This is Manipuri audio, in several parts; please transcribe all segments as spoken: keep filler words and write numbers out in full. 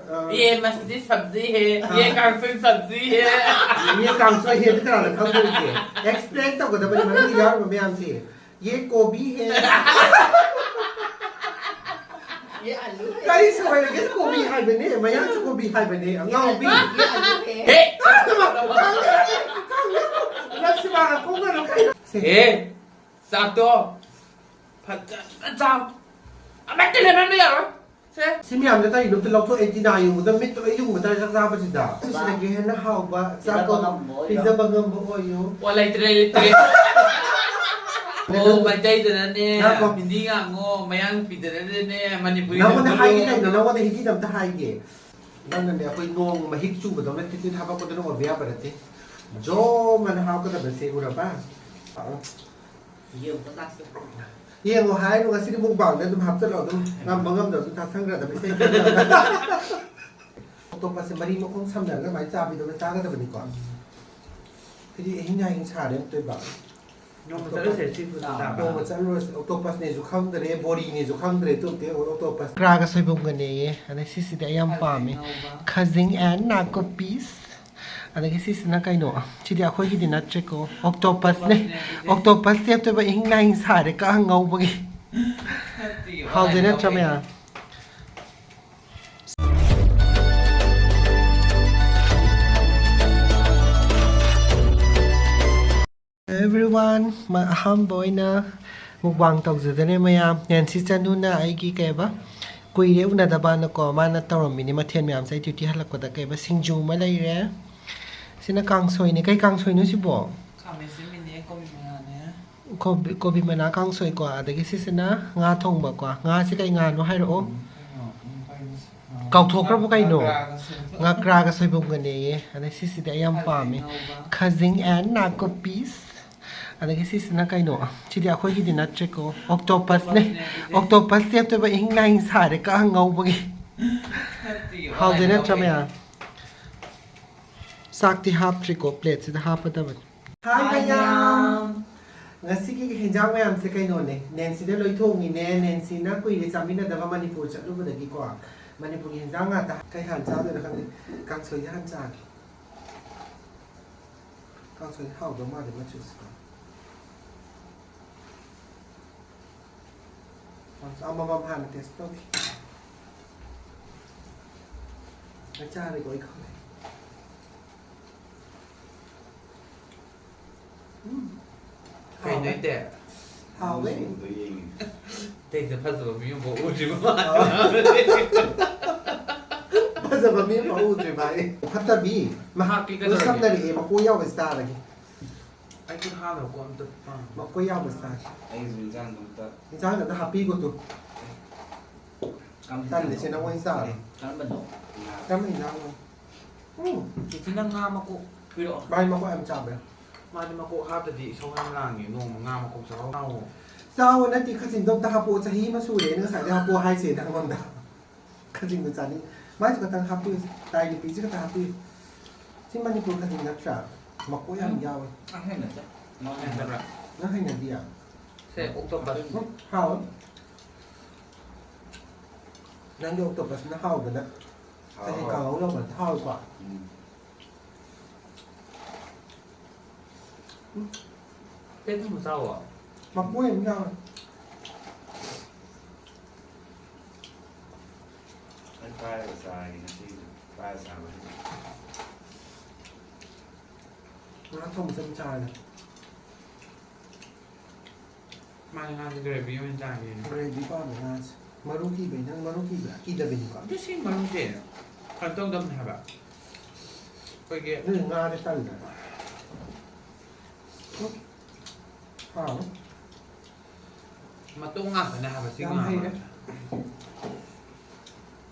ये मछली सब्जी है, ये कांगसोई सब्जी है। ये कांगसोई है, ꯀꯅꯥꯅ ꯈꯪꯗꯣꯏꯒꯦ? Explain ꯇꯧꯒꯗꯕꯅꯤ ꯃꯅꯨꯡꯗ ꯌꯥꯎꯔꯤꯕ ꯃꯌꯥꯝꯁꯦ꯫ ये गोभी है। ये आलू है। ꯀꯔꯤ ꯁꯣꯏꯔꯒꯦ? ꯀꯣꯕꯤ ꯍꯥꯏꯕꯅꯦ, ꯃꯌꯥꯡꯁꯨ ꯀꯣꯕꯤ ꯍꯥꯏꯕꯅꯦ, ꯑꯉꯥꯎꯕꯤ꯫ ये आलू है। हे, ꯅꯪꯁꯤ ꯃꯥꯅ ꯀꯣꯛꯅꯔꯣ ꯀꯩꯅꯣ? ꯁꯦ꯫ हे, ꯆꯥꯛꯇꯣ ꯐꯖꯅ ꯆꯥꯎ꯫ ꯑꯃꯠꯇ ꯂꯦꯝꯍꯟꯕ ꯌꯥꯔꯣꯏ꯫ ꯁꯦ꯫ ꯁꯤ ꯃꯌꯥꯝꯗ ꯀꯔꯤꯅꯣ ꯑꯝꯇ ꯂꯧꯊꯣꯛꯑꯦ, ꯇꯤꯅꯥ ꯌꯨꯡꯕꯗ ꯃꯤꯠꯇꯣ ꯂꯣꯏ ꯌꯨꯡꯕ ꯇꯥꯔꯦ ꯆꯥꯛ ꯆꯥꯕꯁꯤꯗ꯫ ꯁꯤꯗꯒꯤ ꯍꯦꯟꯅ ꯍꯥꯎꯕ ꯆꯥꯛ ꯄꯤꯖꯕ ꯉꯝꯕ ꯑꯣꯏꯌꯣ꯫ ꯄꯤꯖꯕ ꯉꯝꯕ ꯑꯣꯏꯌꯣ꯫ ꯑꯣ, ꯂꯩꯇ꯭ꯔꯦ, ꯂꯩꯇ꯭ꯔꯦ꯫ ꯑꯣ, ꯃꯩꯇꯩꯗꯅꯅꯦ, ꯉꯥꯏꯈꯣ꯫ ꯍꯤꯟꯗꯤ ꯉꯥꯡꯉꯣ, ꯃꯌꯥꯡ ꯅꯨꯄꯤꯗꯅꯅꯦ, ꯃꯅꯤꯄꯨꯔꯤ ꯅꯉꯣꯟꯗ ꯉꯥꯡꯉꯣ꯫ ꯍꯥꯏꯒꯦ ꯀꯩꯅꯣ? ꯅꯉꯣꯟꯗ ꯍꯤꯟꯗꯤꯗ ꯑꯝꯇ ꯍꯥꯏꯒꯦ꯫ ꯅꯪꯅꯅꯦ ꯑꯩꯈꯣꯏ ꯅꯣꯡ ꯃꯍꯤꯛ ꯆꯨꯕꯗꯧꯅ ꯇꯤꯠ ꯇꯤꯠ ꯍꯥꯄꯛꯄꯗꯨꯅ ꯑꯣꯏꯕ ꯌꯥꯕ ꯅꯠꯇꯦ꯫ ꯖꯣꯝ ꯑꯅ ꯍꯥꯞꯀꯗꯕꯁꯦ ꯎꯔꯕ? ꯌꯦꯡꯕ ꯂꯥꯛꯀꯦ꯫ ꯌꯦꯡꯉꯣ ꯍꯥꯏꯔꯣ, ꯉꯁꯤꯗꯤ ꯃꯨꯛꯕꯥꯡꯗ ꯑꯗꯨꯝ ꯍꯥꯞꯆꯜꯂꯣ, ꯑꯗꯨꯝ ꯉꯝꯕ ꯉꯝꯗꯕ ꯑꯗꯨꯝ ꯊꯥꯁꯟꯈ꯭ꯔꯗꯕ ꯏꯁꯩ꯫ ꯑꯣꯛꯇꯣꯄꯁꯁꯦ ꯃꯔꯤ ꯃꯈꯣꯡ ꯁꯝꯅꯔꯒ ꯑꯗꯨꯃꯥꯏꯅ ꯆꯥꯕꯤꯗꯧꯅ ꯆꯥꯒꯗꯕꯅꯤꯀꯣ꯫ ꯁꯤꯗꯤ ꯑꯍꯤꯡ ꯑꯍꯤꯡ ꯁꯥꯔꯦ ꯑꯃꯨꯛꯇꯣꯏꯕ꯫ ꯅꯣꯡꯃ ꯆꯠꯂꯨꯁꯦ, ꯁꯤ ꯄꯨ ꯆꯥꯕ꯫ ꯅꯣꯡꯃ ꯆꯠꯂꯨꯔꯁꯤ, ꯑꯣꯛꯇꯣꯄꯁꯅꯦꯁꯨ ꯈꯪꯗ꯭ꯔꯦ, ꯕꯣꯔꯤꯅꯦꯁꯨ ꯈꯪꯗ꯭ꯔꯦ, ꯇꯨ ꯇꯦ ꯑꯣꯛꯇꯣꯄꯁ꯫ ꯀ꯭ꯔꯥꯒ ꯁꯣꯏꯕꯨꯝꯒꯅꯦꯌꯦ, ꯑꯗꯩ ꯁꯤꯁꯤꯗꯤ ꯑꯩ ꯌꯥꯝ ꯄꯥꯝꯃꯦ꯫ ꯉꯧꯕ꯫ Khazing and ꯅꯥꯀꯨꯞꯄꯤꯁ꯫ ꯑꯗꯒꯤ ꯁꯤꯁꯤꯅ ꯀꯩꯅꯣ? ꯁꯤꯗꯤ ꯑꯩꯈꯣꯏꯒꯤꯗꯤ ꯅꯠꯇ꯭ꯔꯦꯀꯣ, ꯑꯣꯛꯇꯣꯄꯁꯅꯦ꯫ ꯑꯣꯛꯇꯣꯄꯁꯅꯦ ꯑꯗꯨꯗꯤ꯫ ꯑꯣꯛꯇꯣꯄꯁ ꯂꯦꯞꯇꯣꯏꯕ ꯏꯍꯤꯡ ꯅꯥꯍꯤꯡ ꯁꯥꯔꯦ ꯀꯥꯡ ꯉꯧꯕꯒꯤ꯫ ꯅꯠꯇꯦ, ꯍꯥꯎꯗꯣꯏ ꯑꯣꯟꯂꯥꯏꯟ ꯅꯠꯇ꯭ꯔꯥ ꯂꯧꯕꯩꯅꯦ꯫ ꯃꯌꯥꯝ? Everyone, ꯃ-, ꯑꯍꯥꯟꯕ ꯑꯣꯏꯅ ꯃꯨꯛꯕꯥꯡ ꯇꯧꯖꯗꯣꯏꯅꯦ ꯃꯌꯥꯝ꯫ ꯅꯦꯟꯁꯤ ꯆꯅꯨꯅ ꯑꯩꯒꯤ ꯀꯩꯕ ꯀꯨꯏꯔꯦ ꯎꯅꯗꯕꯅꯀꯣ, ꯃꯥꯅ ꯇꯧꯔꯝꯃꯤꯅꯦ ꯃꯊꯦꯜ ꯃꯌꯥꯝꯁꯦ꯫ ꯑꯩ ꯗ꯭ꯌꯨꯇꯤ ꯍꯜꯂꯛꯄꯗ ꯀꯩꯕ ꯁꯤꯡꯖꯨ ꯑꯃ ꯂꯩꯔꯦ꯫ ꯁꯤꯅ ꯀꯥꯡꯁꯣꯏꯅꯦ꯫ ꯀꯩ ꯀꯥꯡꯁꯣꯏꯅꯣ ꯁꯤꯕꯣ? ꯈꯥꯃꯦꯟ ꯑꯁꯤꯟꯕꯤꯅꯦ, ꯀꯣꯕꯤ ꯃꯅꯥꯅꯦ꯫ ꯀꯣꯕꯤ, ꯀꯣꯕꯤ ꯃꯅꯥ ꯀꯥꯡꯁꯣꯏꯀꯣ꯫ ꯑꯗꯒꯤ ꯁꯤꯁꯤꯅ ꯉꯥ ꯊꯣꯡꯕꯀꯣ꯫ ꯉꯥꯁꯤ ꯀꯩ ꯉꯥꯅꯣ ꯍꯥꯏꯔꯛꯑꯣ꯫ ꯀꯩꯅꯣ, ꯎꯝ, ꯀꯩꯅꯣ, ꯑ, ꯀꯥꯎꯊꯣꯛꯈ꯭ꯔꯕꯣ ꯀꯩꯅꯣ? ꯉꯀ꯭ꯔꯥꯒ ꯁꯣꯏꯕꯨꯝ꯫ ꯉꯀ꯭ꯔꯥꯒ ꯁꯣꯏꯕꯨꯝꯒꯅꯦꯌꯦ꯫ ꯑꯗꯩ ꯁꯤꯁꯤꯗꯤ ꯑꯩ ꯌꯥꯝ ꯄꯥꯝꯃꯦ꯫ ꯉꯧꯕ꯫ Khazing and ꯅꯥꯀꯨꯞꯄꯤꯁ꯫ ꯑꯗꯒꯤ ꯁꯤꯁꯤꯅ ꯀꯩꯅꯣ? ꯁꯤꯗꯤ ꯑꯩꯈꯣꯏꯒꯤꯗꯤ ꯅꯠꯇ꯭ꯔꯦꯀꯣ꯫ ꯑꯣꯛꯇꯣꯄꯁꯅꯦ꯫ ꯑꯣꯛꯇꯣꯄꯁꯅꯦ ꯑꯗꯨꯗꯤ꯫ ꯑꯣꯛꯇꯣꯄꯁ ꯂꯦꯞꯇꯣꯏꯕ ꯏꯍꯤꯡ ꯅꯥꯍꯤꯡ ꯁꯥꯔꯦ ꯀꯥꯡ ꯉꯧꯕꯒꯤ꯫ ꯅꯠꯇꯦ, ꯍꯥꯎꯗꯣꯏ ꯑꯣꯟꯂꯥꯏꯟ ꯅꯠꯇ꯭ꯔꯥ ꯂꯧꯕꯩꯅꯦ꯫ ꯃꯌꯥꯝ? ꯆꯥꯛꯇꯤ ꯍꯥꯞꯇ꯭ꯔꯤꯀꯣ, ꯄ꯭ꯂꯦꯠꯁꯤꯗ ꯍꯥꯞꯄꯗꯕꯅꯤ꯫ ꯍꯥꯏ ꯍꯥꯏ ꯃꯌꯥꯝ꯫ ꯃꯌꯥꯝ꯫ ꯉꯁꯤꯒꯤ ꯍꯦꯟꯖꯥꯡ ꯃꯌꯥꯝꯁꯦ ꯀꯩꯅꯣꯅꯦ, ꯅꯦꯟꯁꯤꯗ ꯂꯣꯏ ꯊꯣꯡꯉꯤꯅꯦ꯫ ꯅꯦꯟꯁꯤꯅ ꯀꯨꯏꯔꯦ ꯆꯥꯃꯤꯟꯅꯗꯕ ꯃꯅꯤꯄꯨꯔ ꯆꯠꯂꯨꯕꯗꯒꯤꯀꯣ꯫ ꯃꯅꯤꯄꯨꯔꯒꯤ ꯍꯤꯟꯖꯥꯡ ꯉꯥꯛꯇ ꯀꯩ ꯍꯥꯟꯅ ꯆꯥꯗꯣꯏꯅꯣ ꯈꯪꯗꯦ꯫ ꯀꯥꯡꯁꯣꯏꯗꯤ ꯍꯥꯟꯅ ꯆꯥꯒꯦ꯫ ꯀꯥꯡꯁꯣꯏꯗꯤ ꯍꯥꯎꯗꯧ ꯃꯥꯜꯂꯦ ꯃꯆꯨꯁꯦ꯫ ꯀꯥꯡꯁꯣꯏ ꯑꯃꯃꯝ ꯍꯥꯟꯅ ꯇꯦꯁ ꯇꯧꯒꯦ꯫ ꯑꯩ ꯆꯥꯔꯦꯀꯣ, ꯑꯩ ꯈꯪꯉꯦ꯫ ꯎꯝ꯫ ꯀꯩꯅꯣ ꯍꯥꯎꯋꯦ꯫ ꯏꯇꯦ? ꯍꯥꯎꯋꯦ꯫ ꯃꯆꯨꯗꯣ ꯌꯦꯡꯉꯤ꯫ ꯏꯇꯩꯁꯦ ꯐꯖꯕ ꯃꯤ ꯑꯃꯐꯥꯎ ꯎꯗ꯭ꯔꯤꯕ ꯃꯥꯜꯂꯦ꯫ ꯐꯖꯕ ꯃꯤ ꯑꯃꯐꯥꯎ ꯎꯗ꯭ꯔꯤꯕ ꯑꯩ꯫ ꯐꯠꯇꯕꯤ꯫ ꯃꯍꯥꯛꯀꯤ ꯂꯣꯏ ꯀꯩꯗꯧꯔꯒꯦ? ꯁꯝꯅꯔꯛꯑꯦ, ꯃꯀꯣꯏ ꯌꯥꯎꯕꯁꯤ ꯆꯥꯔꯒꯦ꯫ ꯑꯩ ꯈꯨꯠ ꯍꯥꯝꯃꯦꯕꯀꯣ ꯑꯝꯇ ꯄꯥꯝꯃꯦ꯫ ꯃꯀꯣꯏ ꯌꯥꯎꯕꯁꯤ ꯆꯥꯔꯒꯦ꯫ ꯑꯩꯒꯤꯁꯨ ꯏꯟꯖꯥꯡꯗꯣ ꯑꯝꯇ ꯏꯟꯖꯥꯡꯗ ꯑꯝꯇ ꯍꯥꯞꯄꯤꯒꯣ ꯇꯨ꯫ ꯀꯔꯝꯕ ꯇꯜꯂꯤꯁꯦ ꯏꯟꯖꯥꯡꯅꯣ? ꯅꯪ ꯑꯣꯏꯅ ꯆꯥꯔꯣ꯫ ꯀꯔꯝꯕꯅꯣ? ꯀꯔꯝꯕ ꯏꯟꯖꯥꯡꯅꯣ? ꯎꯝ꯫ ꯆꯤꯆꯦ, ꯅꯪ ꯉꯥ ꯃꯀꯣꯛ ꯄꯤꯔꯛꯑꯣ꯫ ꯃꯥꯏ ꯃꯀꯣꯛ ꯌꯥꯝ ꯆꯥꯕ꯭ꯔꯥ? ꯃꯥꯗꯤ ꯃꯀꯣꯛ ꯍꯥꯞꯇꯗꯤ ꯏꯁꯧ ꯌꯥꯝ ꯂꯥꯡꯉꯦ꯫ ꯅꯣꯡꯃ ꯉꯥ ꯃꯀꯣꯛ ꯆꯥꯍꯧ ꯂꯥꯛꯑꯣ꯫ ꯆꯥꯎꯑꯣ ꯅꯠꯇꯦ, ꯈꯖꯤꯡꯗꯣ ꯑꯝꯇ ꯍꯥꯞꯄꯛꯑꯣ꯫ ꯆꯍꯤ ꯑꯃ ꯁꯨꯔꯦ ꯑꯩꯅ ꯉꯁꯥꯏꯗꯩ ꯍꯥꯞꯄꯛꯑꯣ ꯍꯥꯏꯁꯦ ꯅꯪꯉꯣꯟꯗ꯫ ꯈꯖꯤꯡꯗꯣ ꯆꯥꯅꯤꯡ-, ꯃꯥꯏꯁꯦ ꯈꯛꯇꯪ ꯍꯥꯞꯄꯤꯌꯨ꯫ ꯇꯥꯏ ꯅꯨꯄꯤꯁꯦ ꯈꯛꯇꯪ ꯍꯥꯞꯄꯤꯌꯨ꯫ ꯁꯤ ꯃꯅꯤꯄꯨꯔ ꯈꯖꯤꯡ ꯅꯠꯇ꯭ꯔꯥ? ꯃꯀꯣꯛ ꯌꯥꯝ ꯎꯝ꯫ ꯌꯥꯎꯋꯦ꯫ ꯑꯩ ꯍꯩꯅꯗꯦ꯫ ꯅꯪ ꯍꯩꯅꯗꯕ꯭ꯔꯥ? ꯅꯪ ꯍꯩꯅꯗꯤꯌꯦ? ꯁꯦ, octopus꯫ ꯎꯝ, ꯍꯥꯎꯋꯦ꯫ ꯅꯪꯒꯤ octopusꯅ ꯍꯥꯎꯕꯅ꯫ ꯍꯥꯎ, ꯀꯔꯤ ꯍꯥꯎ꯫ ꯀꯥꯡꯍꯧ ꯌꯥꯎꯕꯅ ꯍꯥꯎꯋꯤꯀꯣ? ꯎꯝ꯫ ꯎꯝ꯫ ꯄ꯭ꯂꯦꯠ ꯊꯝꯃ ꯆꯥꯎꯋꯣ꯫ ꯃꯀꯣꯏ ꯑꯃ ꯌꯥꯎꯋꯦ꯫ ꯑꯩ ꯄꯥꯏꯔꯒ ꯆꯥꯔꯒꯦ ꯉꯁꯤꯗꯤ꯫ ꯄꯥꯏꯔ ꯆꯥꯕ ꯍꯩꯇꯦ꯫ ꯉꯥ ꯊꯣꯡꯕꯁꯦ ꯑꯗꯨꯝ ꯆꯥꯔꯒꯦ꯫ ꯃꯥꯅꯦ, ꯉꯥꯁꯦ gravy ꯑꯣꯏꯅ ꯆꯥꯒꯦ꯫ Gravy ꯄꯥꯝꯃꯦ ꯉꯥꯁꯦ꯫ ꯃꯔꯨ ꯀꯤꯕꯩ, ꯅꯪ ꯃꯔꯨ ꯀꯤꯕ꯭ꯔꯥ? ꯀꯤꯗꯕꯅꯤꯀꯣ? ꯑꯗꯨ ꯁꯤ ꯃꯔꯨꯁꯦ ꯀꯩꯅꯣ ꯇꯧꯗꯕꯅꯦ ꯍꯥꯏꯕ꯫ ꯑꯩꯈꯣꯏꯒꯤ ꯑꯗꯨ ꯉꯥꯗꯤ ꯇꯜꯂꯦ꯫ ꯎꯝ꯫ ꯍꯥꯎꯋꯦ꯫ ꯃꯇꯣꯡ ꯉꯥꯛꯇꯅꯦ ꯍꯥꯏꯕ ꯁꯤ ꯌꯥꯝ ꯉꯥ ꯍꯩꯔꯦ꯫ ꯃꯔꯨꯁꯦ꯫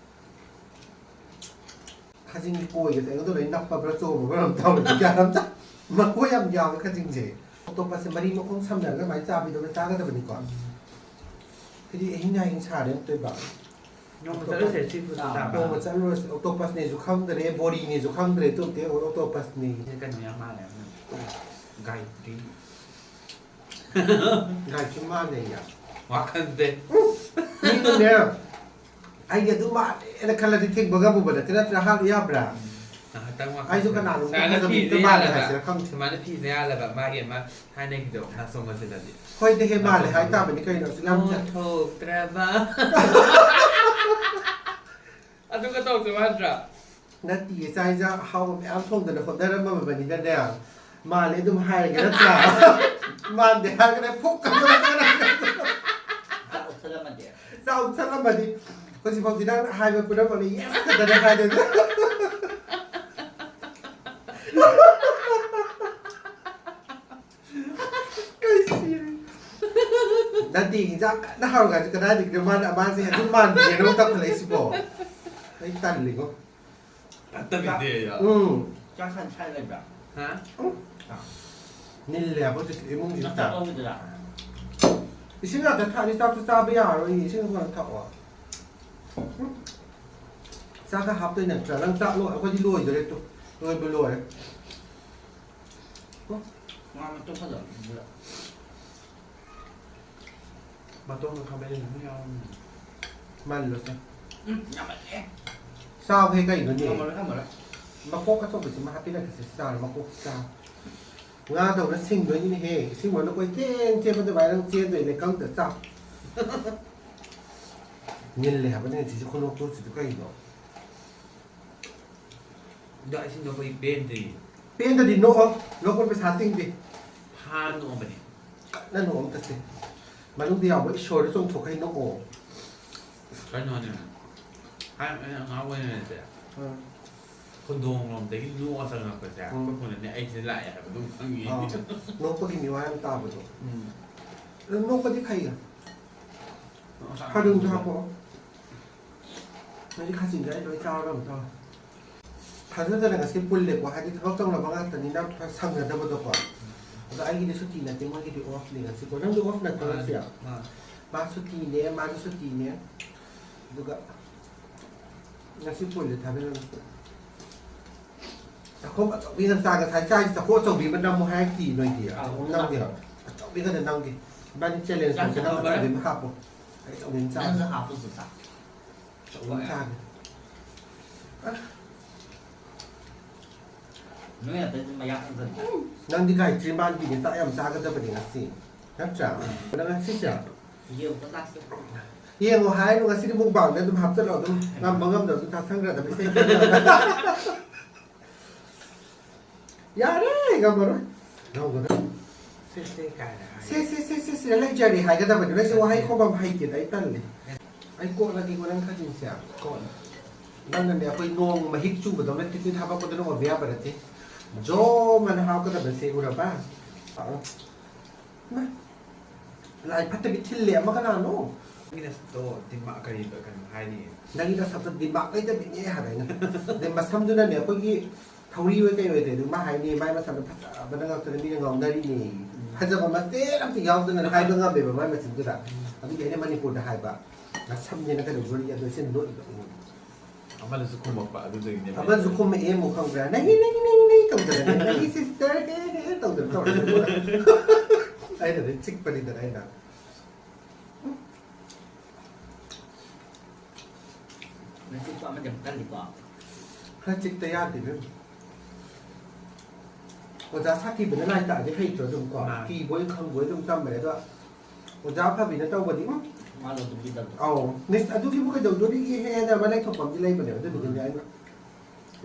ꯈꯖꯤꯡꯒꯤ ꯀꯣꯏꯒ ꯀꯩꯅꯣꯗꯣ ꯂꯣꯏ ꯅꯞꯄꯕ꯭ꯔꯥ ꯆꯣꯡꯉꯕ꯭ꯔꯥ ꯑꯝ ꯇꯧꯔꯦ꯫ ꯒ꯭ꯌꯥꯟ ꯑꯝ ꯇꯥ-, ꯃꯀꯣꯏ ꯌꯥꯝ ꯌꯥꯎꯋꯦ ꯈꯖꯤꯡꯁꯦ꯫ Octopusꯁꯦ ꯃꯔꯤ ꯃꯈꯣꯡ ꯁꯝꯅꯔꯒ ꯑꯗꯨꯃꯥꯏꯅ ꯆꯥꯕꯤꯗꯣ ꯂꯣꯏ ꯆꯥꯒꯗꯕꯅꯤꯀꯣ꯫ ꯍꯥꯏꯗꯤ ꯑꯍꯤꯡ ꯑꯍꯤꯡ ꯁꯥꯔꯦ ꯑꯝꯇꯣꯏꯕ꯫ ꯅꯣꯡꯃ ꯆꯠꯂꯨꯁꯦ, Octopus꯫ Seafood ꯆꯥꯕ꯫ ꯅꯣꯡꯃ ꯆꯠꯂꯨꯔꯁꯤ꯫ Octopusꯅꯦꯁꯨ ꯈꯪꯗ꯭ꯔꯦ, ꯕꯣꯔꯤꯅꯦꯁꯨ ꯈꯪꯗ꯭ꯔꯦ, ꯇꯨ ꯑꯝꯇ Octopusꯅꯦ꯫ ꯁꯤꯁꯦ ꯀꯩꯅꯣ ꯌꯥꯝ ꯃꯥꯜꯂꯦ, ꯒꯥꯏꯗ꯭ꯔꯤ꯫ ꯒꯥꯏꯗ꯭ꯔꯤ ꯃꯥꯜꯂꯦ ꯑꯩ꯫ ꯋꯥꯈꯜꯁꯦ꯫ ꯃꯤꯅꯅꯦ, ꯑꯩꯗꯤ ꯑꯗꯨ ꯃꯥꯜꯂꯦꯅ ꯈꯜꯂꯗꯤ ꯊꯤꯡꯕ ꯉꯝꯃꯨꯕ ꯅꯠꯇꯦ, ꯅꯠꯇ꯭ꯔꯥ? ꯍꯥꯞ ꯌꯥꯕ꯭ꯔꯥ? ꯉꯥꯏꯍꯥꯛꯇꯪ ꯋꯥꯈꯜ ꯑꯩꯁꯨ ꯁꯥꯟꯅ-, ꯀꯅꯥꯅꯣꯝꯇ ꯁꯨꯃꯥꯏꯅ ꯊꯥꯖꯕ ꯐꯤꯁꯦ ꯃꯤꯠꯇ ꯃꯥꯜꯂꯦ ꯌꯥꯜꯂꯕ, ꯍꯥꯏꯁꯤꯔꯥ ꯈꯪꯗꯦ꯫ ꯁꯨꯃꯥꯏꯅ ꯐꯤꯁꯦ ꯌꯥꯜꯂꯕ, ꯃꯥꯒꯤ ꯑꯃ ꯊꯥꯏꯅꯒꯤꯗꯣ ꯅꯥꯆꯣꯝ ꯃꯆꯤꯟꯗꯗꯤ꯫ ꯍꯣꯏꯗ ꯍꯦ, ꯃꯥꯜꯂꯦ ꯅꯥꯆꯣꯝ ꯍꯥꯏ ꯇꯥꯕꯅꯤ ꯀꯩꯅꯣ, ꯑꯁꯨꯛ ꯌꯥꯝ ꯆ- ꯃꯣꯟꯊꯣꯛꯇ꯭ꯔꯕ꯫ ꯑꯗꯨꯒ ꯇꯧꯁꯦ ꯍꯥꯏꯗ꯭ꯔꯥ? ꯅꯠꯇꯤꯌꯦ, ꯆꯥꯛ ꯏꯟꯖꯥꯡ ꯑꯍꯥꯎꯕ ꯃꯌꯥꯝ ꯊꯣꯡꯗꯅ ꯍꯣꯠꯅꯔꯝꯃꯕꯅꯤꯅꯅꯦ, ꯃꯥꯜꯂꯦ ꯑꯗꯨꯝ ꯍꯥꯏꯔꯒꯦ ꯅꯠꯇ꯭ꯔꯥ? ꯃꯥꯟꯗꯦ ꯍꯥꯏꯔꯒꯅꯦ ꯐꯨꯛ ꯀꯟꯗꯅ ꯆꯥꯛ ꯎꯠꯁꯜꯂꯝꯃꯗꯤ꯫ ꯆꯥꯛ ꯎꯠꯁꯜꯂꯝꯃꯗꯤ ꯍꯧꯖꯤꯛꯐꯥꯎꯗꯤ ꯅꯪꯅ ꯍꯥꯏꯕ ꯄꯨꯝꯅꯃꯛꯅ yes ꯈꯛꯇꯅꯦ ꯍꯥꯏꯗꯣꯏꯅꯦ꯫ ꯀꯩ ꯁꯤꯔꯦ꯫ ꯅꯠꯇꯦ, ꯏꯟꯖꯥꯡ ꯀꯟꯅ ꯍꯥꯎꯔꯀꯥꯟꯁꯤ ꯀꯗꯥꯏꯗꯒꯤꯅꯣ ꯃꯥꯅ, ꯃꯥꯁꯦ ꯑꯗꯨꯝ ꯃꯥꯟꯕꯤꯒꯦꯅ ꯑꯃꯨꯛ ꯇꯧꯈꯠꯂꯛꯏꯁꯤꯕꯣ? ꯑꯩ ꯇꯜꯂꯤꯉꯣ꯫ ꯐꯠꯇꯕꯤꯗꯦ꯫ ꯎꯝ꯫ ꯆꯥꯛ ꯁꯥꯏ ꯁꯥꯏ ꯂꯩꯕ꯭ꯔꯥ? ꯍꯥ? ꯎꯝ꯫ ꯅꯤꯜꯂꯦ ꯍꯥꯏꯕ ꯍꯧꯖꯤꯛꯀꯤ ꯏꯃꯨꯡꯁꯤꯗ꯫ ꯆꯥꯛ ꯆꯥꯛ ꯂꯧꯈꯤꯗꯣꯏꯔꯥ? ꯏꯁꯤꯡ ꯉꯥꯛꯇ ꯊꯛꯑꯗꯤ ꯆꯥꯛꯁꯨ ꯆꯥꯕ ꯌꯥꯔꯔꯣꯏ, ꯏꯁꯤꯡ ꯍꯥꯟꯅ ꯊꯛꯑꯣ꯫ ꯎꯝ꯫ ꯆꯥꯛꯀ ꯍꯥꯞꯇꯣꯏ ꯅꯠꯇ꯭ꯔꯥ? ꯅꯪ ꯆꯥꯛ ꯂꯣꯏ-, ꯑꯩꯈꯣꯏꯗꯤ ꯂꯣꯏꯗꯣꯔꯦ ꯇꯨ꯫ ꯂꯣꯏꯕꯨ ꯂꯣꯏꯔꯦ꯫ ꯎꯝ꯫ ꯉꯥ ꯃꯇꯨꯝ ꯐꯖꯕ꯫ ꯃꯇꯣꯡꯗꯣ ꯈꯥꯃꯦꯟ ꯑꯗꯨꯝ ꯌꯥꯎꯔꯝꯃꯦ꯫ ꯃꯥꯜꯂꯣ ꯁꯦ꯫ ꯎꯝ, ꯌꯥꯝꯃꯜꯂꯦ꯫ ꯆꯥꯎꯍꯦ ꯀꯩꯅꯣꯅꯦ? ꯉꯝꯃꯔꯣꯏ, ꯉꯝꯃꯔꯣꯏ꯫ ꯃꯀꯣꯛ ꯑꯆꯧꯕꯁꯤꯃ ꯍꯥꯞꯄꯤꯔꯛꯀꯦꯁꯦ, ꯆꯥꯔꯣ, ꯃꯀꯣꯛꯁꯤ ꯆꯥꯔꯣ꯫ ꯉꯥꯗꯧꯅ ꯁꯤꯡꯗꯣꯏꯅꯤꯅꯦꯍꯦ꯫ ꯏꯁꯤꯡ ꯃꯅꯨꯡꯗ ꯀꯣꯏꯆꯦꯟ ꯆꯦꯟꯕ ꯑꯗꯨꯃꯥꯏꯅ ꯅꯪ ꯆꯦꯟꯗꯣꯏꯅꯦ, ꯀꯪꯗ ꯆꯥꯎ꯫ ꯅꯤꯜꯂꯦ ꯍꯥꯏꯕꯅꯦ ꯁꯤꯁꯨ ꯈꯨꯅꯣꯛꯇꯣ ꯁꯤꯁꯨ ꯀꯩꯅꯣ? ꯑꯗꯣ ꯏꯁꯤꯡꯗꯣ ꯑꯩꯈꯣꯏ ꯄꯦꯟꯗ꯭ꯔꯤ꯫ ꯄꯦꯟꯗꯗꯤ ꯅꯣꯛꯑꯣ꯫ ꯅꯣꯛꯄ ꯄꯩꯁꯥ ꯇꯤꯡꯗꯦ꯫ ꯐꯥ ꯅꯣꯛꯑꯕꯅꯦ꯫ ꯀꯟꯅ ꯅꯣꯛꯑꯣ ꯑꯝꯇꯁꯦ꯫ ꯃꯅꯨꯡꯗ ꯌꯥꯎꯕ ꯏꯁꯣꯔꯗ ꯆꯣꯡꯊꯣꯛꯈꯩ ꯅꯣꯛꯑꯣ꯫ ꯀꯩꯅꯣꯅꯦ꯫ ꯍꯥꯏ, ꯑꯩꯅ ꯑꯉꯥꯡ ꯑꯣꯏꯔꯤꯉꯩꯗꯁꯦ꯫ ꯎꯝ꯫ ꯈꯨꯟꯗꯣꯡ ꯂꯣꯝꯗꯒꯤ ꯅꯣꯛꯑ ꯆꯪꯉꯛꯄꯁꯦ, ꯎꯝ꯫ ꯑꯩꯈꯣꯏ ꯄꯨꯅꯅꯦ ꯑꯩꯁꯦ ꯂꯥꯛꯑꯦ ꯍꯥꯏꯕ ꯑꯗꯨꯝ ꯈꯪꯉꯤ꯫ ꯑꯥ꯫ ꯅꯣꯛꯄꯒꯤ ꯃꯤꯋꯥ ꯌꯥꯝ ꯇꯥꯕꯗꯣ꯫ ꯎꯝ꯫ ꯑꯗꯨ ꯅꯣꯛꯄꯗꯤ ꯐꯩꯌꯦ꯫ ꯅꯣꯛꯑ ꯆꯪꯉꯛꯄꯁꯦ꯫ ꯈꯔꯨꯡꯁꯨ ꯍꯥꯞꯄꯛꯑꯣ꯫ ꯅꯣꯏꯗꯤ ꯈꯥꯖꯤꯡꯒ ꯑꯩ ꯂꯣꯏ ꯆꯥꯔꯒ ꯑꯃꯨꯛ ꯇꯧꯔꯦ꯫ ꯊꯥꯖꯗꯅ ꯉꯁꯤ ꯄꯨꯜꯂꯦꯀꯣ, ꯍꯥꯏꯗꯤ ꯊꯕꯛ ꯇꯧꯅꯕ ꯉꯥꯛꯇꯅꯤꯅ ꯈꯔ ꯁꯪꯅꯗꯕꯗꯣꯀꯣ꯫ ꯑꯗꯣ ꯑꯩꯒꯤꯗꯤ ꯁꯨꯇꯤ ꯅꯠꯇꯦ, ꯃꯣꯏꯒꯤꯗꯤ ꯑꯣꯐꯅꯤ ꯉꯁꯤꯀꯣ꯫ ꯅꯪꯁꯨ ꯑꯣꯐ ꯅꯠꯇ꯭ꯔꯣ ꯉꯁꯤ? ꯃꯥꯅꯤ, ꯃꯥꯅꯤ꯫ ꯃꯥ ꯁꯨꯇꯤꯅꯦ, ꯃꯥꯁꯨ ꯁꯨꯇꯤꯅꯦ꯫ ꯑꯗꯨꯒ ꯉꯁꯤ ꯄꯨꯜꯂꯦ ꯊꯥꯖꯗꯅ꯫ ꯆꯥꯛꯈꯣꯝ ꯑꯆꯧꯕꯤ ꯅꯪ ꯆꯥ ꯉꯁꯥꯏ ꯆꯥꯏꯁꯤ ꯆꯥꯛꯈꯣꯝ ꯑꯆꯧꯕꯤ ꯑꯃ ꯅꯝꯃꯣ ꯍꯥꯏꯔꯛꯇꯤ ꯅꯣꯏꯗꯤ꯫ ꯑꯥ, ꯑꯆꯧꯕꯤ ꯑꯃ ꯅꯝꯒꯦ꯫ ꯑꯆꯧꯕꯤ ꯈꯛꯇ ꯅꯝꯒꯦ꯫ ꯏꯕꯥꯅꯤ ꯆꯦꯂꯦꯟꯖ ꯆꯥꯛ ꯇꯧꯁꯦ, ꯅꯪ ꯆꯥꯛꯈꯣꯝ ꯑꯆꯧꯕꯤ ꯑꯃ ꯍꯥꯞꯄꯣ꯫ ꯑꯩ ꯑꯆꯧꯕꯤ ꯑꯃ ꯆꯥꯒꯦ꯫ ꯅꯪꯁꯨ ꯍꯥꯞꯄꯨꯁꯨ ꯆꯥꯛ꯫ ꯆꯥꯒꯦ꯫ ꯅꯣꯏ ꯑꯇꯩꯗꯤ ꯃꯌꯥ ꯀꯪꯖꯟ꯫ ꯅꯪꯗꯤ ꯒꯥꯌꯇ꯭ꯔꯤ ꯃꯥꯟꯕꯤꯅꯦ, ꯆꯥꯛ ꯌꯥꯝ ꯆꯥꯒꯗꯕꯅꯦ ꯉꯁꯤ, ꯅꯠꯇ꯭ꯔꯥ? ꯅꯪ ꯉꯁꯤꯁꯦ ꯌꯦꯡꯉꯨꯀꯣ ꯆꯥꯛꯁꯦ꯫ ꯌꯦꯡꯉꯣ ꯍꯥꯏꯔꯣ, ꯉꯁꯤꯗꯤ ꯃꯨꯛꯕꯥꯡꯗ ꯑꯗꯨꯝ ꯍꯥꯞꯆꯜꯂꯣ, ꯑꯗꯨꯝ ꯉꯝꯕ ꯉꯝꯗꯕ ꯑꯗꯨꯝ ꯆꯥꯁꯟꯈ꯭ꯔꯗꯕꯅꯤ ꯏꯁꯩ꯫ ꯌꯥꯔꯦ, ꯉꯝꯃꯔꯣꯏ꯫ ꯉꯝꯒꯗ꯭ꯔꯥ? ꯁꯦ ꯁꯦ ꯀꯥꯏꯅ ꯍꯥꯏ꯫ ꯁꯦ ꯁꯦ ꯁꯦ ꯁꯦ ꯁꯤꯗ ꯂꯩꯖꯔꯦ ꯍꯥꯏꯒꯗꯕꯅꯤ꯫ ꯅꯪꯁꯦ ꯋꯥꯍꯩ ꯈꯣꯝꯕ ꯍꯩꯇꯦꯗ, ꯑꯩ ꯇꯜꯂꯦ꯫ ꯑꯩ ꯀꯣꯠꯂꯒꯦꯀꯣ ꯅꯪ ꯈꯖꯤꯟꯁꯦ꯫ ꯀꯣꯟ꯫ ꯅꯪꯅꯅꯦ ꯑꯩꯈꯣꯏ ꯅꯣꯡ ꯃꯍꯤꯛ ꯆꯨꯕꯗꯧꯅ ꯇꯤꯠ ꯇꯤꯠ ꯍꯥꯄꯛꯄꯗꯨꯅ ꯑꯣꯏꯕ ꯌꯥꯕ ꯅꯠꯇꯦ꯫ ꯖꯣꯝ ꯑꯅ ꯍꯥꯞꯀꯗꯕꯁꯦ ꯎꯔꯕ? ꯏꯃꯥ, ꯂꯥꯏ ꯐꯠꯇꯕꯤ ꯊꯤꯜꯂꯦ ꯑꯃ ꯀꯅꯥꯅꯣ? ꯃꯤꯅ ꯁꯛꯇꯣ ꯗꯤꯃꯥ ꯀꯔꯤ ꯀꯩꯅꯣ ꯍꯥꯏꯔꯤꯌꯦ꯫ ꯅꯪꯒꯤ ꯅꯁꯛꯇꯣ ꯗꯤꯃꯥꯛ ꯂꯩꯇꯕꯤꯅꯦ ꯍꯥꯏꯕ ꯑꯩꯅ꯫ ꯑꯗꯩ ꯃꯁꯝꯗꯨꯅꯅꯦ ꯑꯩꯈꯣꯏꯒꯤ ꯊꯧꯔꯤ ꯑꯣꯏ ꯀꯩ ꯑꯣꯏ ꯇꯧꯔꯦ, ꯑꯗꯨ ꯃꯥ ꯍꯥꯏꯅꯤ ꯃꯥꯏ ꯃꯁꯝꯗꯣ ꯐꯖꯕꯅ ꯉꯥꯛꯇꯅ ꯃꯤꯅ ꯉꯥꯎꯅꯔꯤꯅꯦ꯫ ꯐꯖꯕ ꯃꯆꯦꯠ ꯑꯝꯇ ꯌꯥꯎꯗꯅ ꯍꯥꯏꯕ ꯉꯝꯃꯦꯕ ꯃꯥꯏ ꯃꯆꯤꯟꯗꯨꯗ꯫ ꯑꯗꯨꯒꯤ ꯑꯩꯅ ꯃꯅꯤꯄꯨꯔꯗ ꯍꯥꯏꯕ, ꯅꯁꯝꯁꯤꯅ ꯀꯩꯗꯧꯗꯣꯔꯤꯒꯦ ꯑꯗꯣ ꯁꯤ ꯅꯣꯛꯏꯕ ꯑꯩꯉꯣꯟꯗ꯫ ꯑꯃꯅꯁꯨ ꯈꯨꯝꯃꯛꯄ ꯑꯗꯨꯗꯨꯒꯤꯅꯦ꯫ ꯑꯃꯁꯨ ꯈꯨꯝꯃꯛꯑꯦ ꯑꯃꯨꯛ ꯈꯪꯕ꯭ꯔꯥ? ꯅꯪꯒꯤ ꯅꯪꯒꯤ ꯅꯪꯒꯤ ꯅꯪꯒꯤ ꯇꯧꯗꯅꯅꯦ, ꯅꯪꯒꯤ ꯁꯤꯁꯇꯔ ꯍꯦ ꯍꯦ ꯇꯧꯗꯅ ꯇꯧꯔꯒ ꯑꯩꯅꯗꯤ ꯆꯤꯛꯄꯅꯤꯗꯅ ꯑꯩꯅ꯫ ꯅꯆꯤꯛꯄ ꯑꯃꯗꯤ ꯑꯃꯨꯛ ꯀꯜꯂꯤꯀꯣ꯫ ꯈꯔ ꯆꯤꯛꯇ ꯌꯥꯗꯦ ꯏꯕꯦꯝꯃ꯫ ꯑꯣꯖꯥ ꯁꯥꯊꯤꯕꯅ ꯂꯥꯏ ꯇꯥꯛꯑꯗꯤ ꯍꯩꯇ꯭ꯔꯣ ꯑꯗꯨꯝ ꯀꯣ? ꯃꯥꯅꯤ꯫ ꯀꯤꯕꯣꯏ ꯈꯪꯕꯣꯏ ꯑꯗꯨꯝ ꯇꯝꯕꯅꯦ ꯑꯗꯣ ꯑꯣꯖꯥ ꯑꯐꯕꯤꯅ ꯇꯧꯕꯗꯤ ꯎꯝ꯫ ꯃꯥ ꯂꯧꯗꯨꯝ ꯄꯤꯗꯕꯗꯣ꯫ ꯑꯧ ꯃꯤꯁ ꯑꯗꯨꯒꯤꯕꯨ ꯀꯩꯗꯧꯗꯣꯔꯤꯒꯦ ꯍꯦꯅ ꯑꯃ ꯂꯩꯊꯣꯛꯄ ꯑꯃꯗꯤ ꯂꯩꯕꯅꯦꯕ ꯑꯗꯨꯗꯨꯒꯤꯅꯦ ꯑꯩꯅ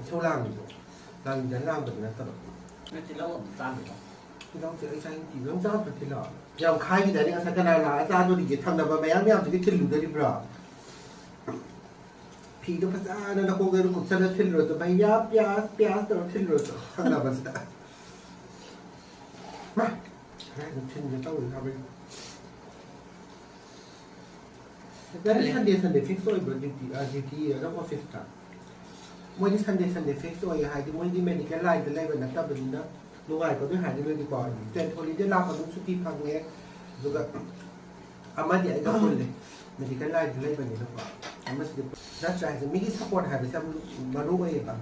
ꯏꯁꯧ ꯂꯥꯡꯉꯤꯗꯣ꯫ ꯂꯥꯡꯅꯤꯡꯗꯅ ꯂꯥꯡꯕꯗꯤ ꯅꯠꯇꯕ꯫ ꯅꯣꯏ ꯇꯤꯜꯍꯧ ꯑꯃꯨꯛ ꯆꯥꯗ꯭ꯔꯤꯕꯣ? ꯇꯤꯜꯍꯧꯁꯦ ꯑꯩ ꯆꯥꯅꯤꯡꯗꯦ꯫ ꯅꯪ ꯆꯥꯗ꯭ꯔꯣ ꯇꯤꯜꯍꯧ? ꯌꯥꯝ ꯈꯥꯏꯈꯤꯗꯥꯏꯅꯦ ꯉꯁꯥꯏ, ꯀꯅꯥ ꯂꯥꯛꯑ ꯆꯥꯗꯣꯔꯤꯒꯦ? ꯊꯪꯅꯕ ꯃꯌꯥꯝ ꯃꯌꯥꯝꯗꯨꯒꯤ ꯊꯤꯜꯂꯨꯗꯣꯔꯤꯕ꯭ꯔꯣ? ꯐꯤꯗꯣ ꯐꯖꯅ ꯅꯀꯣꯛꯇ ꯑꯗꯨꯝ ꯀꯨꯞꯁꯜꯂ ꯊꯤꯜꯂꯨꯔꯣ꯫ ꯚꯩꯌꯥ ꯄ꯭ꯌꯥꯁ ꯄ꯭ꯌꯥꯁ ꯇꯧꯔ ꯊꯤꯜꯂꯨꯔꯣ ꯊꯪꯅꯕꯁꯤꯗ꯫ ꯃꯥ ꯀꯗꯥꯏꯗ ꯊꯤꯟꯒꯦ ꯇꯧꯔꯤ ꯍꯥꯏꯕ꯫ ꯅꯪꯗꯤ ꯁꯟꯗꯦ ꯁꯟꯗꯦ ꯐꯤꯛꯁ ꯑꯣꯏꯕ꯭ꯔꯣ ꯗ꯭ꯌꯨꯇꯤ, ꯑ, ꯗ꯭ꯌꯨꯇꯤ ꯑꯗꯨꯝ ꯑꯣꯐꯤꯁꯇ? ꯃꯣꯏꯗꯤ ꯁꯟꯗꯦ ꯁꯟꯗꯦ ꯐꯤꯛꯁ ꯑꯣꯏꯌꯦ ꯍꯥꯏꯗꯤ ꯃꯣꯏꯗꯤ ꯃꯦꯗꯤꯀꯦꯜ ꯂꯥꯏꯟꯗ ꯂꯩꯕ ꯅꯠꯇꯕꯅꯤꯅ ꯅꯨꯡꯉꯥꯏꯕ ꯑꯗꯨ ꯍꯥꯏꯗꯤ ꯅꯣꯏꯗꯤꯀꯣ ꯁ꯭ꯇꯦꯠ ꯍꯣꯂꯤꯗꯦ ꯂꯥꯛꯄ ꯑꯗꯨꯝ ꯁꯨꯇꯤ ꯐꯪꯉꯦ꯫ ꯑꯗꯨꯒ ꯑꯃꯗꯤ ꯑꯩꯒ ꯄꯨꯜꯂꯦ, ꯃꯦꯗꯤꯀꯦꯜ ꯂꯥꯏꯟꯗ ꯂꯩꯕꯅꯤꯅꯀꯣ꯫ ꯑꯃꯁꯤꯗꯤ ꯅꯠꯇ꯭ꯔꯥ ꯍꯥꯏꯁꯦ ꯃꯤꯒꯤ ꯁꯞꯄꯣꯔꯠ ꯍꯥꯏꯕꯁꯦ ꯌꯥꯝ ꯃꯔꯨ ꯑꯣꯏꯌꯦꯕ꯫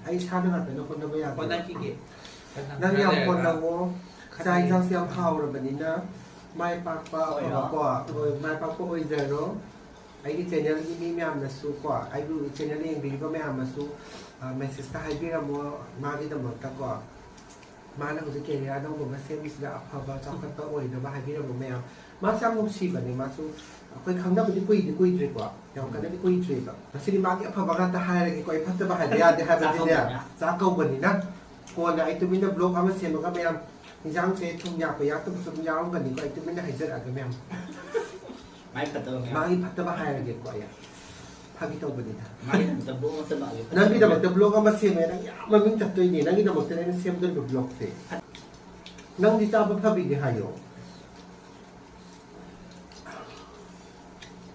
ꯑꯩ ꯏꯁꯥꯅ ꯉꯥꯛꯇꯅ ꯍꯣꯠꯅꯕ ꯌꯥꯗꯦ꯫ ꯍꯣꯠꯅꯈꯤꯒꯦ꯫ ꯅꯪ ꯌꯥꯝ ꯈꯔ ꯍꯣꯠꯅꯧꯑꯣ꯫ ꯈꯔ ꯆꯥꯛ ꯏꯟꯁꯥꯡꯁꯦ ꯌꯥꯝ ꯍꯥꯎꯔꯕꯅꯤꯅ ꯃꯥꯏ ꯄꯥꯛꯄ ꯑꯣꯏꯔꯣ꯫ ꯑꯐꯕꯀꯣ, ꯍꯣꯏ, ꯃꯥꯏ ꯄꯥꯛꯄ ꯑꯣꯏꯖꯔꯣ꯫ ꯑꯩꯒꯤ ꯆꯦꯅꯦꯜꯒꯤ ꯃꯤ ꯃꯌꯥꯝꯅꯁꯨ ꯀꯣ, ꯑꯩꯕꯨ ꯆꯦꯅꯦꯜ ꯌꯦꯡꯕꯤꯔꯤꯕ ꯃꯌꯥꯝꯅꯁꯨ ꯃꯦꯁꯦꯖꯇ ꯍꯥꯏꯕꯤꯔꯝꯃꯣ꯫ ꯃꯥꯒꯤꯗꯃꯛꯇ ꯀꯣ, ꯃꯥꯅ ꯍꯧꯖꯤꯛ ꯀꯦꯔꯤꯌꯔ ꯑꯅꯧꯕ ꯑꯃ ꯁꯦꯝꯃꯤꯁꯤꯗ ꯑꯐꯕ ꯆꯥꯎꯈꯠꯄ ꯑꯣꯏꯅꯕ ꯍꯥꯏꯕꯤꯔꯝꯃꯣ ꯃꯌꯥꯝ꯫ ꯃꯥꯁꯨ ꯌꯥꯝ ꯅꯨꯡꯁꯤꯕꯅꯦ꯫ ꯃꯥꯁꯨ ꯑꯩꯈꯣꯏ ꯈꯪꯅꯕꯗꯤ ꯀꯨꯏꯗꯤ ꯀꯨꯏꯗ꯭ꯔꯤꯀꯣ, ꯌꯥꯝ ꯀꯟꯅꯗꯤ ꯀꯨꯏꯗ꯭ꯔꯤꯕ꯫ ꯉꯁꯤꯗꯤ ꯃꯥꯒꯤ ꯑꯐꯕ ꯉꯥꯛꯇ ꯍꯥꯏꯔꯒꯦꯀꯣ꯫ ꯑꯩ ꯐꯠꯇꯕ ꯍꯥꯏꯕ ꯌꯥꯗꯦ ꯍꯥꯏꯕꯗꯤꯅꯦ, ꯆꯥꯛ ꯀꯧꯕꯅꯤꯅ꯫ ꯀꯣꯟꯅ ꯑꯩ ꯇꯨꯃꯤꯟꯅ ꯕ꯭ꯂꯣꯛ ꯑꯃ ꯁꯦꯝꯃꯒ ꯃꯌꯥꯝ, ꯏꯟꯖꯥꯡꯁꯦ ꯊꯨꯝ ꯌꯥꯛꯄ ꯌꯥꯛꯇꯕꯁꯨ ꯑꯗꯨꯝ ꯌꯥꯎꯔꯝꯒꯅꯤꯀꯣ꯫ ꯑꯩ ꯇꯨꯃꯤꯟꯅ ꯍꯥꯏꯖꯔꯛꯑꯒꯦ ꯃꯌꯥꯝ꯫ ꯃꯥꯏ ꯐꯠꯇꯕ ꯃꯌꯥꯝ꯫ ꯃꯥꯒꯤ ꯐꯠꯇꯕ ꯍꯥꯏꯔꯒꯦꯀꯣ ꯑꯩ꯫ ꯐꯥꯒꯤ ꯇꯧꯕꯅꯤꯗ꯫ ꯃꯥꯒꯤꯗꯃꯛꯇ ꯕ꯭ꯂꯣꯛ ꯑꯃ ꯁꯦꯝꯃꯛꯑꯒꯦ꯫ ꯅꯪꯒꯤꯗꯃꯛꯇ ꯕ꯭ꯂꯣꯛ ꯑꯃ ꯁꯦꯝꯃꯦ꯫ ꯅꯪ ꯌꯥꯝ ꯃꯃꯤꯡ ꯆꯠꯇꯣꯏꯅꯦ꯫ ꯅꯪꯒꯤꯗꯃꯛꯇ ꯑꯩꯅ ꯁꯦꯝꯗꯣꯔꯤꯕ ꯕ꯭ꯂꯣꯛꯁꯦ꯫ ꯅꯪꯗꯤ ꯆꯥꯕ ꯐꯕꯤꯅꯦ ꯍꯥꯏꯌꯣ꯫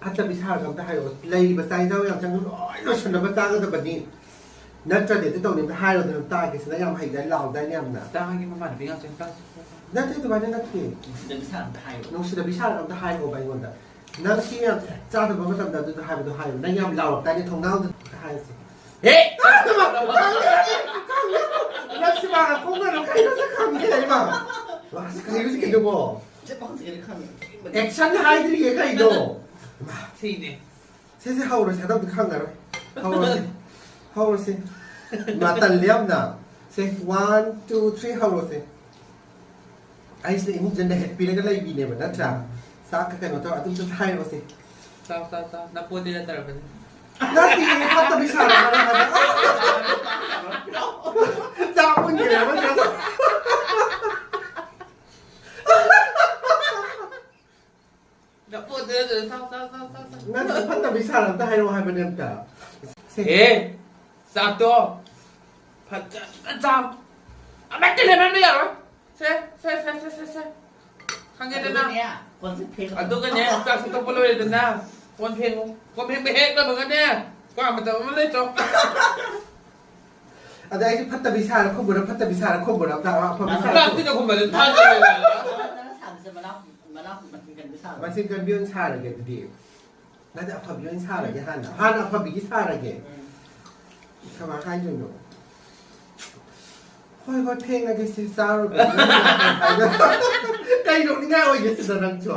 ꯐꯠꯇꯕꯤ ꯁꯥꯔꯒ ꯑꯝꯇ ꯍꯥꯏꯔꯛꯑꯣ꯫ ꯂꯩꯔꯤꯕ ꯆꯥꯛ ꯏꯟꯖꯥꯡ ꯃꯌꯥꯝꯁꯦ ꯂꯣꯏ ꯂꯣꯏꯁꯤꯟꯅꯕ ꯆꯥꯒꯗꯕꯅꯤ꯫ ꯅꯠꯇ꯭ꯔꯗꯤ ꯑꯗꯨ ꯇꯧꯅꯤ꯫ ꯑꯝꯇ ꯍꯥꯏꯔꯣꯗꯅ ꯇꯥꯒꯦꯁꯦ꯫ ꯅꯪ ꯌꯥꯝ ꯍꯩꯗꯥꯏ, ꯂꯥꯎꯗꯥꯏꯅꯦ ꯌꯥꯝꯅ꯫ ꯆꯥꯒꯤ ꯃꯃꯥꯟꯅꯕꯤ ꯉꯥꯛꯇ ꯆꯥꯁꯤ꯫ ꯅꯠꯇꯦ, ꯑꯗꯨꯃꯥꯏꯅ ꯅꯠꯇꯦ꯫ ꯅꯨꯡꯁꯤꯗꯕꯤ ꯁꯥꯔ ꯑꯝꯇ ꯍꯥꯏꯔꯣ꯫ ꯅꯨꯡꯁꯤꯗꯕꯤ ꯁꯥꯔꯒ ꯑꯝꯇ ꯍꯥꯏꯔꯛꯑꯣꯕ ꯑꯩꯉꯣꯟꯗ꯫ ꯅꯪ ꯁꯤ ꯃꯌꯥꯝꯁꯦ ꯆꯥꯗꯕ ꯃꯇꯝꯗ ꯑꯗꯨꯗ ꯍꯥꯏꯕꯗꯣ ꯍꯥꯏꯌꯣ꯫ ꯅꯪ ꯌꯥꯝ ꯂꯥꯎꯔꯛꯇꯥꯏꯅꯦ ꯊꯣꯡꯅꯥꯎꯗ ꯍꯥꯏꯔꯁꯦ꯫ ꯍꯦ! ꯅꯪ ꯁꯤ ꯃꯥꯅ ꯀꯣꯛꯅꯔꯣ ꯀꯩꯅꯣ ꯁꯤ ꯈꯪꯗꯦ ꯑꯩ ꯃꯥ꯫ ꯃꯥꯁꯤ ꯀꯩꯅꯣ ꯁꯤ ꯀꯩꯅꯣꯕꯣ? ꯁꯤ ꯃꯈꯜꯁꯤ ꯀꯩꯅꯣ ꯈꯪꯗꯦ꯫ ꯑꯦꯛꯁꯟ ꯍꯥꯏꯗ꯭ꯔꯤꯌꯦ ꯀꯩꯅꯣ? ꯁꯤꯅꯦ꯫ ꯁꯦ, ꯁꯦ, ꯍꯧꯔꯁꯦ꯫ ꯍꯟꯗꯛꯇꯤ ꯈꯪꯉꯔꯣꯏ꯫ ꯍꯧꯔꯁꯦ꯫ ꯍꯧꯔꯁꯦ꯫ ꯃꯥ ꯇꯜꯂꯦ ꯌꯥꯝꯅ꯫ ꯁꯦ, one, two, three, ꯍꯧꯔꯁꯦ꯫ ꯑꯩꯁꯤꯅ ꯏꯃꯨꯡꯁꯦ ꯅꯩꯍꯠꯄꯤꯔꯒ ꯂꯩꯕꯤꯅꯦꯕ, ꯅꯠꯇ꯭ꯔꯥ? ꯆꯥꯛꯀ ꯀꯩꯅꯣ ꯇꯧꯔ ꯑꯗꯨꯝ ꯆꯠ ꯍꯥꯏꯔꯣꯁꯦ꯫ ꯆꯥꯎ, ꯆꯥꯎ, ꯆꯥꯎ꯫ ꯅꯄꯣꯠꯇꯤ ꯅꯠꯇ꯭ꯔꯕꯅꯤ꯫ ꯅꯠꯇꯦ, ꯐꯠꯇꯕꯤ ꯁꯥꯔꯛꯀꯅꯣ ꯍꯥꯏꯕ꯫ ꯆꯥꯛ ꯃꯨꯟꯈ꯭ꯔꯦ ꯑꯃ ꯆꯥꯛ꯫ ꯅꯄꯣꯠꯇꯤ ꯅꯠꯇ꯭ꯔꯕꯅꯤ꯫ ꯆꯥꯎ, ꯆꯥꯎ, ꯆꯥꯎ, ꯆꯥꯎ, ꯆꯥꯎ꯫ ꯅꯠꯇꯦ, ꯐꯠꯇꯕꯤ ꯁꯥꯔ ꯑꯝꯇ ꯍꯥꯏꯔꯛꯑꯣ ꯍꯥꯏꯕꯅꯦ ꯑꯝꯇ꯫ ꯁꯦ꯫ ꯑꯦ, ꯆꯥꯛꯇꯣ ꯐꯖꯅ ꯆꯥꯎ꯫ ꯑꯃꯠꯇ ꯂꯦꯝꯍꯟꯕ ꯌꯥꯔꯣꯏ꯫ ꯁꯦ, ꯁꯦ, ꯁꯦ꯫ ꯈꯪꯉꯦꯗꯅ? ꯑꯗꯨꯒꯅꯦ, ꯀꯣꯟꯁꯦ ꯐꯦꯡꯉꯣ꯫ ꯑꯗꯨꯒꯅꯦ, ꯆꯥꯛꯁꯦ ꯇꯣꯛꯄ ꯂꯣꯏꯔꯦꯗꯅ, ꯀꯣꯟ ꯐꯦꯡꯉꯨ꯫ ꯀꯣꯟ ꯐꯦꯡꯕ ꯍꯦꯛ ꯂꯣꯏꯕꯒꯅꯦ, ꯀ꯭ꯋꯥ ꯃꯇꯝ ꯑꯃ ꯂꯩꯇ꯭ꯔꯣ? ꯑꯗ ꯑꯩꯁꯨ ꯐꯠꯇꯕꯤ ꯁꯥꯔ ꯈꯨꯝꯕ꯭ꯔꯥ, ꯐꯠꯇꯕꯤ ꯁꯥꯔ ꯈꯨꯝꯕ꯭ꯔꯥ, ꯑꯝꯇ ꯑꯐꯕꯤ ꯁꯥꯔ ꯈꯨꯝꯕ꯭ꯔꯥ? ꯄ꯭ꯂꯥꯁꯇꯤꯛꯅ ꯈꯨꯝꯕꯗꯤ ꯊꯥꯗ꯭ꯔꯦ꯫ ꯅꯪꯅ ꯁꯥꯕꯁꯦ ꯃꯅꯥꯎ, ꯃꯅꯥꯎ ꯃꯆꯤꯟ ꯀꯟꯕꯤ ꯁꯥꯕ꯫ ꯃꯆꯤꯟ ꯀꯟꯕꯤ ꯑꯣꯏꯅ ꯁꯥꯔꯒꯦ ꯑꯗꯨꯗꯤ꯫ ꯅꯠꯇꯦ, ꯑꯐꯕꯤ ꯑꯣꯏꯅ ꯁꯥꯔꯒꯦ ꯍꯥꯟꯅ꯫ ꯍꯥꯟꯅ ꯑꯐꯕꯤꯒꯤ ꯁꯥꯔꯒꯦ꯫ ꯎꯝ꯫ ꯀꯃꯥꯏ ꯍꯥꯏꯗꯣꯏꯅꯣ? ꯍꯣꯏ, ꯍꯣꯏ, ꯐꯦꯡꯉꯒꯦ ꯁꯤ ꯆꯥꯔꯨꯕ꯫ ꯀꯩ ꯅꯣꯛꯅꯤꯡꯉꯥꯏ ꯑꯣꯏꯒꯦ ꯁꯤꯗ ꯅꯪꯁꯨ?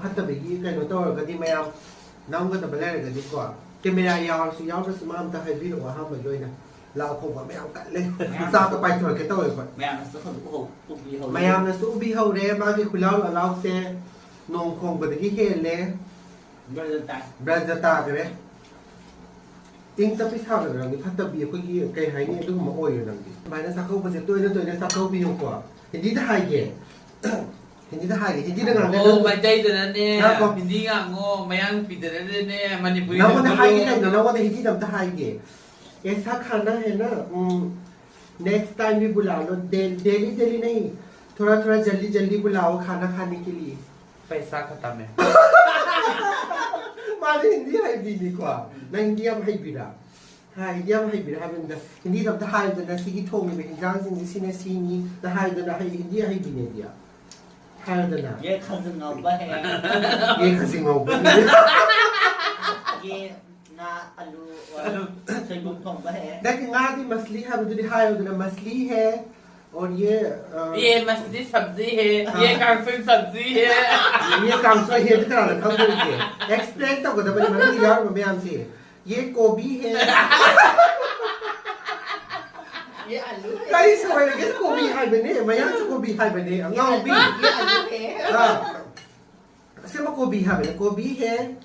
ꯐꯠꯇꯕꯒꯤ ꯀꯩꯅꯣ ꯇꯧꯔꯒꯗꯤ ꯃꯌꯥꯝ ꯅꯝꯒꯗꯕ ꯂꯩꯔꯒꯗꯤꯀꯣ, ꯀꯦꯃꯦꯔꯥ ꯌꯥꯎꯔꯁꯨ ꯌꯥꯎꯗ꯭ꯔꯁꯨ ꯃꯥ ꯑꯝꯇ ꯍꯥꯏꯕꯤꯔꯛꯑꯣ꯫ ꯑꯍꯥꯟꯕꯒꯤ ꯑꯣꯏꯅ ꯂꯥꯎ ꯈꯣꯡꯕ ꯃꯌꯥꯝ ꯀꯜꯂꯦ꯫ ꯃꯌꯥꯝ ꯆꯥꯛꯇ ꯄꯥꯏꯊꯣꯔꯛꯀꯦ ꯇꯧꯋꯦꯕ꯫ ꯃꯌꯥꯝꯅꯁꯨ ꯍꯧꯖꯤꯛ ꯎꯍꯧ-, ꯎꯕꯤꯍꯧꯔꯤ꯫ ꯃꯌꯥꯝꯅꯁꯨ ꯎꯕꯤꯍꯧꯔꯦ꯫ ꯃꯥꯒꯤ ꯈꯨꯂꯥꯎ ꯑꯂꯥꯎꯁꯦ ꯅꯣꯡ ꯈꯣꯡꯕꯗꯒꯤ ꯍꯦꯜꯂꯦ꯫ ꯕ꯭ꯔꯖ ꯇꯥꯏ꯫ ꯕ꯭ꯔꯖ ꯇꯥꯈ꯭ꯔꯦ꯫ ꯏꯪ ꯇꯞꯄꯤ ꯁꯥꯒꯗ꯭ꯔꯕꯗꯤ ꯐꯠꯇꯕꯤ, ꯑꯩꯈꯣꯏꯒꯤ ꯀꯩ ꯍꯥꯏꯅꯤ, ꯑꯗꯨꯒꯨꯝꯕ ꯑꯣꯏꯌꯦ ꯅꯪꯗꯤ꯫ ꯑꯗꯨꯃꯥꯏꯅ ꯆꯥꯛꯀꯧꯕꯁꯦ ꯇꯣꯏꯅ ꯇꯣꯏꯅ ꯆꯥꯛꯀꯧꯕꯤꯌꯨꯀꯣ꯫ ꯍꯤꯟꯗꯤꯗ ꯍꯥꯏꯒꯦ꯫ ꯍꯤꯟꯗꯤꯗ ꯍꯥꯏꯒꯦ꯫ ꯍꯤꯟꯗꯤꯗ ꯉꯥꯡꯒꯦ꯫ ꯑꯣ, ꯃꯩꯇꯩꯗꯅꯅꯦ, ꯉꯥꯏꯈꯣ꯫ ꯍꯤꯟꯗꯤ ꯉꯥꯡꯉꯣ, ꯃꯌꯥꯡ ꯅꯨꯄꯤꯗꯅꯅꯦ, ꯃꯅꯤꯄꯨꯔꯤ ꯅꯉꯣꯟꯗ ꯉꯥꯡꯉꯣ꯫ ꯍꯥꯏꯒꯦ ꯀꯩꯅꯣ? ꯅꯉꯣꯟꯗ ꯍꯤꯟꯗꯤꯗ ꯑꯝꯇ ꯍꯥꯏꯒꯦ꯫ ऐसा खाना है ना, ꯎꯝ, नेक्स्ट टाइम भी बुला लो, डे-, डेली डेली नहीं, थोड़ा थोड़ा जल्दी जल्दी बुलाओ खाना खाने के लिए। पैसा खत्म है। ꯃꯥꯗꯤ ꯍꯤꯟꯗꯤ ꯍꯩꯕꯤꯅꯤꯀꯣ꯫ ꯅꯪ ꯍꯤꯟꯗꯤ ꯌꯥꯝ ꯍꯩꯕꯤꯔꯥ? ꯍꯥ, ꯍꯤꯟꯗꯤ ꯌꯥꯝ ꯍꯩꯕꯤꯔꯥ ꯍꯥꯏꯕꯅꯤꯗ꯫ ꯍꯤꯟꯗꯤꯗ ꯑꯝꯇ ꯍꯥꯏꯌꯨꯗꯅ, ꯁꯤꯒꯤ ꯊꯣꯡꯉꯤꯕ ꯍꯤꯟꯖꯥꯡꯁꯤꯡꯁꯦ ꯁꯤꯅ ꯁꯤꯅꯤ ꯅ ꯍꯥꯏꯌꯨꯗꯅ, ꯍꯩ-, ꯍꯤꯟꯗꯤ ꯍꯩꯕꯤꯅꯦꯗꯤ꯫ ꯍꯥꯏꯌꯨꯗꯅ꯫ ये खजूर का है। ये खजूर का है। ये ꯉꯥ, ꯑꯂꯨ, ꯑꯂꯨ꯫ ꯁꯣꯏꯕꯨꯝ ꯊꯣꯡꯕ ꯍꯦ꯫ ꯅꯠꯇꯦ, ꯉꯥꯗꯤ ꯃꯁꯂꯤ ꯍꯥꯏꯕꯗꯨꯗꯤ ꯍꯥꯏꯌꯨꯗꯅ, ꯃꯁꯂꯤ ꯍꯦ, और ये, अ, ये मछली सब्जी है, हाँ। ये कांगसोई सब्जी है। ये कांगसोई है, ꯀꯅꯥꯅ ꯈꯪꯗꯣꯏꯒꯦ? ꯑꯦꯛꯁꯄ꯭ꯂꯦꯟ ꯇꯧꯒꯗꯕꯅꯤ ꯃꯅꯨꯡꯗ ꯌꯥꯎꯔꯤꯕ ꯃꯌꯥꯝꯁꯦ꯫ ये गोभी है। ये आलू है। ꯀꯔꯤ ꯁꯣꯏꯔꯒꯦ? ꯀꯣꯕꯤ ꯍꯥꯏꯕꯅꯦ, ꯃꯌꯥꯡꯁꯨ ꯀꯣꯕꯤ ꯍꯥꯏꯕꯅꯦ, ꯑꯉꯥꯎꯕꯤ꯫ ये आलू है। ꯑꯥ꯫ ꯑꯁꯦꯡꯕ ꯀꯣꯕꯤ ꯍꯥꯏꯕꯅꯦ, ꯀꯣꯕꯤ ꯍꯦ꯫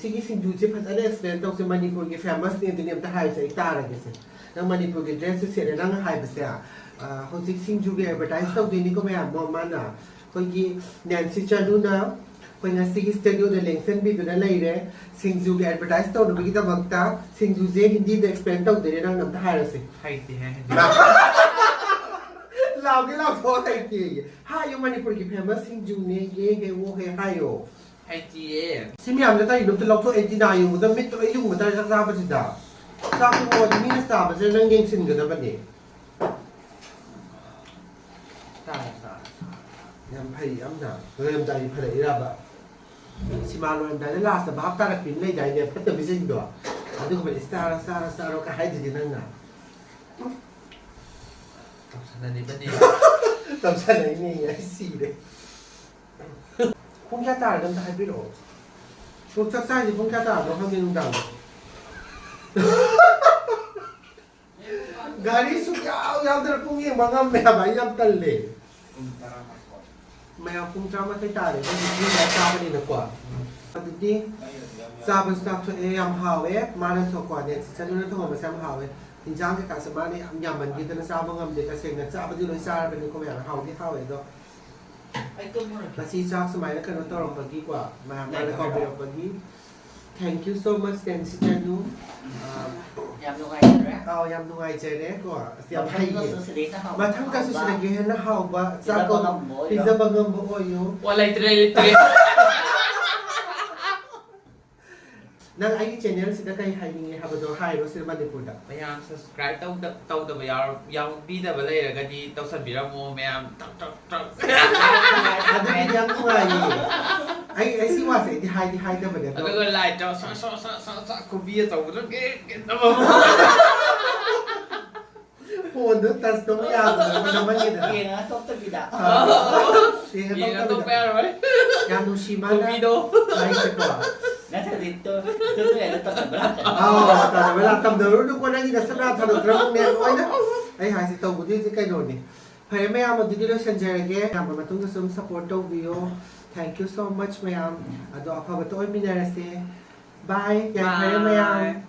ꯁꯤꯒꯤ ꯁꯤꯡꯖꯨꯁꯦ ꯐꯖꯅ ꯑꯦꯛꯁꯄ꯭ꯂꯦꯟ ꯇꯧꯁꯦ, ꯃꯅꯤꯄꯨꯔꯒꯤ ꯐꯦꯃꯁꯅꯦ ꯑꯗꯨꯅꯦ ꯑꯝꯇ ꯍꯥꯏꯔꯨꯁꯦ, ꯑꯩ ꯇꯥꯔꯒꯦꯁꯦ꯫ ꯅꯪ ꯃꯅꯤꯄꯨꯔꯒꯤ ꯗ꯭ꯔꯦꯁꯁꯨ ꯁꯦꯠꯂꯦ, ꯅꯪ ꯍꯥꯏꯕꯁꯦ, ꯑ, ꯍꯧꯖꯤꯛ ꯁꯤꯡꯖꯨꯒꯤ ꯑꯦꯗꯚꯔꯇꯥꯏꯁ ꯇꯧꯗꯣꯏꯅꯤꯀꯣ ꯃꯌꯥꯝ, ꯃꯣ-, ꯃꯥꯅ ꯑꯩꯈꯣꯏꯒꯤ ꯅꯦꯟꯁꯤ ꯆꯅꯨꯅ ꯑꯩꯈꯣꯏ ꯉꯁꯤꯒꯤ ꯁ꯭ꯇꯨꯗꯤꯑꯣꯗ ꯂꯦꯡꯁꯟꯕꯤꯗꯨꯅ ꯂꯩꯔꯦ꯫ ꯁꯤꯡꯖꯨꯒꯤ ꯑꯦꯗꯚꯔꯇꯥꯏꯁ ꯇꯧꯅꯕꯒꯤꯗꯃꯛꯇ ꯁꯤꯡꯖꯨꯁꯦ ꯍꯤꯟꯗꯤꯗ ꯑꯦꯛꯁꯄ꯭ꯂꯦꯟ ꯇꯧꯗꯣꯏꯅꯦ, ꯅꯪ ꯑꯝꯇ ꯍꯥꯏꯔꯁꯦ꯫ ꯍꯩꯇꯦꯍꯦ, ꯍꯩꯇꯦ꯫ ꯂꯥꯎꯒꯦ ꯂꯥꯎꯊꯣꯛꯑꯣ, ꯍꯩꯇꯦꯌꯦ꯫ ꯍꯥꯏꯌꯣ, ꯃꯅꯤꯄꯨꯔꯒꯤ ꯐꯦꯃꯁ ꯁꯤꯡꯖꯨꯅꯦ, ꯌꯦ ꯍꯦ ꯋꯣ ꯍꯦ ꯍꯥꯏꯌꯣ꯫ ꯍꯩꯇꯤꯌꯦ꯫ ꯁꯤ ꯃꯌꯥꯝꯗ ꯀꯔꯤꯅꯣ ꯑꯝꯇ ꯂꯧꯊꯣꯛ, ꯑꯦꯟꯇꯤꯅꯥ ꯌꯨꯡꯕꯗ ꯃꯤꯠꯇ ꯂꯣꯏ ꯌꯨꯡꯕ ꯇꯥꯔꯦ ꯆꯥꯛ ꯆꯥꯕꯁꯤꯗ꯫ ꯆꯥꯛꯇꯣ ꯃꯣꯏꯗꯤ ꯃꯤꯅ ꯆꯥꯕꯁꯦ ꯅꯪ ꯌꯦꯡꯁꯤꯟꯒꯗꯕꯅꯦ꯫ ꯆꯥꯔꯦ, ꯆꯥꯔꯦ, ꯆꯥꯔꯦ꯫ ꯌꯥꯝ ꯐꯩ, ꯌꯥꯝꯅ꯫ ꯂꯣꯏꯔꯝꯗꯥꯏꯒꯤ ꯐꯔꯛꯏꯔꯕ? ꯁꯤꯃꯥ ꯂꯣꯏꯔꯝꯗꯥꯏꯗ ꯂꯥꯁꯇ ꯚꯥꯞ ꯇꯥꯔꯛꯄꯤ ꯑꯃ ꯂꯩꯗꯥꯏꯅꯦ, ꯐꯠꯇꯕꯤꯁꯤꯡꯗꯣ? ꯑꯗꯨꯒꯨꯝꯕ ꯆꯥꯔꯣ, ꯆꯥꯔꯣ, ꯆꯥꯔꯣ ꯀ ꯍꯥꯏꯗꯨꯗꯤ ꯅꯪꯅ꯫ ꯇꯧꯁꯟꯅꯔꯤꯕꯅꯤ꯫ ꯇꯧꯁꯟꯅꯔꯤꯅꯦ, ꯑꯩ ꯁꯤꯔꯦ꯫ ꯄꯨꯡ ꯀꯌꯥ ꯇꯥꯔꯒꯦ ꯑꯝꯇ ꯍꯥꯏꯕꯤꯔꯛꯑꯣ꯫ ꯄꯨꯡ ꯆꯞ ꯆꯥꯏꯁꯦ ꯄꯨꯡ ꯀꯌꯥ ꯇꯥꯔꯕꯅꯣ ꯈꯪꯗꯦ ꯅꯨꯡꯗꯥꯡꯗ꯫ ꯒꯥꯔꯤ ꯁꯨꯡꯌꯥꯎ ꯌꯥꯎꯗꯅ ꯄꯨꯡ ꯌꯦꯡꯕ ꯉꯝꯃꯦ ꯍꯥꯏꯕ, ꯑꯩ ꯌꯥꯝ ꯇꯜꯂꯦ꯫ ꯃꯌꯥꯝ ꯄꯨꯡ ꯇꯔꯥꯃꯥꯊꯣꯏ ꯇꯥꯔꯦ, ꯍꯧꯖꯤꯛ ꯌꯨꯝꯗ ꯆꯥꯕꯅꯤꯅꯀꯣ꯫ ꯑꯗꯨꯗꯤ ꯆꯥꯕꯁꯨ ꯆꯥꯊꯣꯛꯑꯦ, ꯌꯥꯝ ꯍꯥꯎꯋꯦ꯫ ꯃꯥꯅ ꯊꯣꯛꯄ ꯅꯦ ꯆꯤꯆꯟꯗꯨꯅ ꯊꯣꯡꯕꯁꯦ ꯌꯥꯝ ꯍꯥꯎꯋꯦ꯫ ꯏꯟꯖꯥꯡ ꯀꯩꯀꯥꯁꯦ ꯃꯥꯅ ꯌꯥꯝ ꯌꯥꯝꯃꯟꯈꯤꯗꯅ ꯆꯥꯕ ꯉꯝꯗꯦ꯫ ꯇꯁꯦꯡꯅ ꯆꯥꯕꯗꯤ ꯂꯣꯏ ꯆꯥꯔꯕꯅꯤꯀꯣ ꯃꯌꯥꯝ, ꯍꯥꯎꯗꯤ ꯍꯥꯎꯋꯦ ꯑꯗꯣ꯫ ꯉꯁꯤ ꯆꯥꯛ ꯁꯨꯃꯥꯏꯅ ꯀꯩꯅꯣ ꯇꯧꯔꯛꯄꯒꯤꯀꯣ, ꯃꯌꯥꯝ ꯃꯥꯅ ꯀꯧꯕꯤꯔꯛꯄꯒꯤ꯫ Thank you so much, ꯇꯦꯟꯁꯤꯇꯅꯨ꯫ ꯑꯥ, ꯌꯥꯝ ꯅꯨꯡꯉꯥꯏꯖꯔꯦ꯫ ꯑꯥꯎ, ꯌꯥꯝ ꯅꯨꯡꯉꯥꯏꯖꯔꯦ ꯀꯣ꯫ ꯑꯁ, ꯌꯥꯝ ꯍꯩꯌꯦ꯫ ꯃꯊꯪꯗꯁꯨ ꯁꯤꯗꯩꯗ ꯍꯥꯎꯕ ꯃꯊꯪꯗꯁꯨ ꯍꯥꯎꯕ ꯁꯤꯗꯒꯤ ꯍꯦꯟꯅ ꯍꯥꯎꯕ ꯆꯥꯛ ꯄꯤꯖꯕ ꯀꯧ-, ꯉꯝꯕ ꯑꯣꯏꯔꯣ꯫ ꯄꯤꯖꯕ ꯉꯝꯕ ꯑꯣꯏꯌꯨ꯫ ꯑꯣ, ꯂꯩꯇ꯭ꯔꯦ, ꯂꯩꯇ꯭ꯔꯦ꯫ ꯅꯪ ꯑꯩꯒꯤ ꯆꯦꯅꯦꯜꯁꯤꯗ ꯀꯩ ꯍꯥꯏꯅꯤꯡꯉꯦ ꯍꯥꯏꯕꯗꯣ ꯍꯥꯏꯔꯣ ꯁꯤꯗ ꯃꯅꯤꯄꯨꯔꯗ꯫ ꯃꯌꯥꯝ subscribe ꯇꯧꯗ-, ꯇꯧꯗꯕ ꯌꯥꯎꯔ-, ꯌꯥꯎꯕꯤꯗꯕ ꯂꯩꯔꯒꯗꯤ ꯇꯧꯁꯟꯕꯤꯔꯝꯃꯣ ꯃꯌꯥꯝ꯫ ꯇꯛ, ꯇꯛ, ꯇꯛ꯫ ꯑꯗꯨꯗꯤ ꯌꯥꯝ ꯅꯨꯡꯉꯥꯏꯌꯦ꯫ ꯑꯩ, ꯑꯩ ꯁꯤ ꯋꯥꯁꯦ ꯑꯩꯗꯤ ꯍꯥꯏꯗꯤ ꯍꯥꯏꯗꯕꯅꯦ ꯑꯗꯣ꯫ ꯑꯗꯨꯒ like ꯇꯣ ꯁꯠ, ꯁꯠ, ꯁꯠ, ꯁꯠ, ꯁꯠ, ꯈꯨꯕꯤ ꯑꯆꯧꯕꯗꯣ ꯒꯤꯠ, ꯒꯤꯠ ꯅꯝꯃꯝꯃꯣ꯫ ꯐꯣꯟꯗꯣ touch ꯇꯧꯕ ꯌꯥꯗꯕꯗꯣ ꯅꯝꯍꯟꯒꯦꯗꯅ꯫ ꯌꯦꯡꯉꯒ ꯇꯣꯛꯇꯕꯤꯗ꯫ ꯑꯥ, ꯌꯦꯡꯉ ꯌꯦꯡꯉ ꯇꯣꯛꯇꯕꯤꯗ꯫ ꯇꯣꯛꯄ ꯌꯥꯔꯣꯏ꯫ ꯌꯥꯝ ꯅꯨꯡꯁꯤ ꯃꯥꯅ ꯈꯨꯕꯤꯗꯣ꯫ ꯍꯥꯏꯁꯦꯀꯣ꯫ ꯅꯠꯇ꯭ꯔꯗꯤ ꯇꯣ-, ꯇꯣꯛꯇ꯭ꯔꯤꯉꯩꯗ ꯇꯝꯗꯕ ꯂꯥꯛꯀꯅꯤ꯫ ꯑꯥ, ꯇꯝꯗꯕ ꯂꯥꯛ-, ꯇꯝꯗꯔꯨꯅꯨꯀꯣ, ꯅꯪꯒꯤ ꯅꯁꯅꯥ ꯊꯥꯗꯣꯛꯇ꯭ꯔꯕꯅꯦ ꯂꯣꯏꯅ꯫ ꯑꯩ ꯍꯥꯏꯁꯦ ꯇꯧꯕꯗꯤ ꯍꯧꯖꯤꯛ ꯀꯩꯅꯣꯅꯦ꯫ ꯐꯔꯦ ꯃꯌꯥꯝ, ꯑꯗꯨꯗꯤ ꯂꯣꯏꯁꯟꯖꯔꯒꯦ꯫ ꯃꯌꯥꯝ ꯃꯇꯨꯡꯗꯁꯨ ꯑꯗꯨꯝ support ꯇꯧꯕꯤꯌꯣ꯫ Thank you so much ꯃꯌꯥꯝ꯫ ꯑꯗꯣ ꯑꯐꯕꯇ ꯑꯣꯏꯃꯤꯟꯅꯔꯁꯦ꯫ Bye꯫ ꯌꯥꯏꯐꯔꯦ ꯃꯌꯥꯝ꯫ Bye꯫